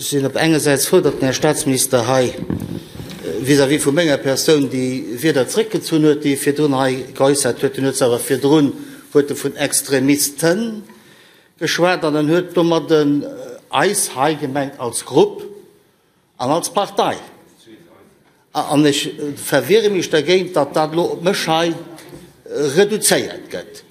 Ech sinn op engersäits frou, datt den Här Statsminister hei vis-à-vis vu menger Persoun déi Wierder zréckgezunn huet, déi e virdrun hei geäussert huet. En huet se awer virdrun huet e vun Extremisten geschwat an en huet domadden eis hei gemengt als Grupp an als Partei. An ech verwiere mech dergéint, datt dat elo op mech hei reduzéiert gëtt.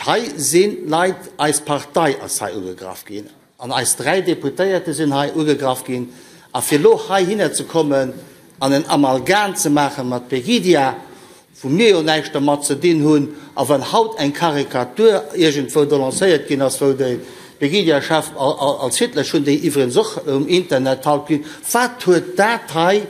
Hei si Leit, eis Partei ass hei ugegraff ginn an eis 3 Deputéierte sinn hei ugegraff ginn. A fir elo heihinner ze kommen an en Amalgam ze maache mat Pegida, wou mir jo näischt dermat ze dinn hunn, a wann haut eng Karikatur iergendwou do lancéiert ginn ass, wou de Pegida-Chef als Hitler, ech hunn déi iwwregens och um Internet haut ginn, wat huet dat hei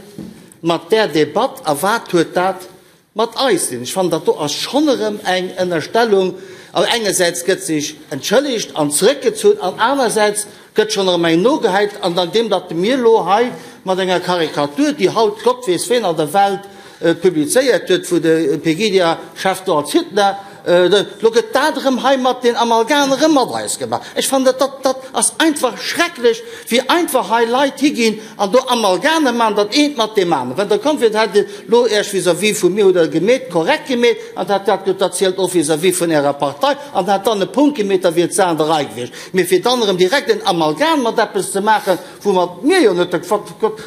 mat där Debatt a wat huet dat Mat eis sinn. Ech fannen, dat do ass schonn erëm eng Ënnerstellung. Engersäits gëtt sech entschëllegt an zeréckgezunn an anersäits gëtt schonn erëm eng nogehäit. An andeem datt mir elo hei mat enger Karikatur, déi haut Gott weess ween an der Welt publizéiert huet, wou de Pegida-Chef do als Hitler, elo gëtt dat erëm hei mat den Amalgam erëm mat eis gemaach. Ech fannen, dat dat ass einfach schrecklech, wéi einfach hei Leit higinn An do Amalgame maachen, dat eent mat deem aneren. Wann Der kommt wiert, hätt Dir elo Iech vis-à-vis vu mir, hutt Der gemeet, korrekt gemeet, an hätt dat gesot, dat zielt och vis-à-vis vun Ärer Partei, an hätt dann e Punkt gemeet, da wier d'Saach an der Rei gewiescht. Mee fir dann erëm direkt en Amalgam mat eppes ze maachen, woumat mir jo net,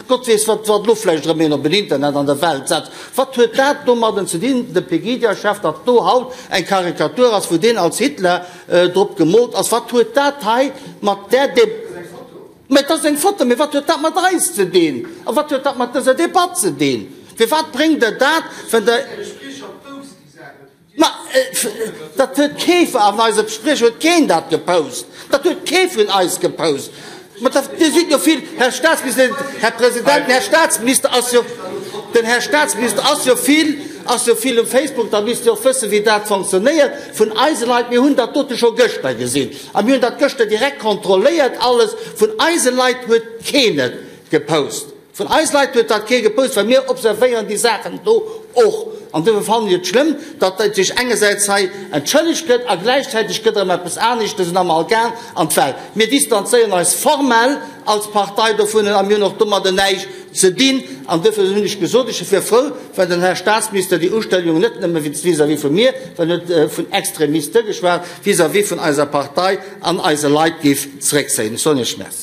Gott weess, wat elo vläicht erëm een op den Internet an der Welt setzt, wat huet dat domadden ze dinn, de Pegida-Chef, datt do haut eng Karikatur ass, wou deen als Hitler drop gemoolt ass, wat huet dat hei mat där. Mä et ass eng Foto. Mee wat huet dat mat eis ze dinn? A wat huet dat mat dëser Debatt ze dinn? Firwat bréngt Der dat, wann Der. Ma dat huet kee, an eise Spriecher huet keen dat gepost. Dat huet kee vun eis gepost. Mä dat, Dir sidd jo vill, Här Statsminister, Här President, den Här Statsminister ass jo, den Här Statsminister ass jo vill, ass jo vill um Facebook, da misst Dir och wëssen, wéi dat fonctionnéiert. Vun eise Leit, mir hunn dat dote scho gëschter gesinn. A mir hunn dat gëschter direkt kontrolléiert alles. Vun eise Leit huet keen et gepost. Vun eise Leit huet dat kee gepost, well mir observéieren déi Saachen do och. An dofir fannen ech et schlëmm, datt sech engersäits hei entschëllegt gëtt a gläichzäiteg gëtt erëm eppes aneschtes, en Amalgam an d'Welt. Mir distanzéieren eis formell als Partei dovun a mir hunn och domadder näischt ze dinn. An dofir hunn ech gesot, ech wier frou, wann den Här Statsminister déi Ustellung net nëmme vis-à-vis vu mir, well en huet vun Extremiste geschwat, vis-à-vis vun eiser Partei an eise Leit géif zréckzéien. Ech soen Iech Merci.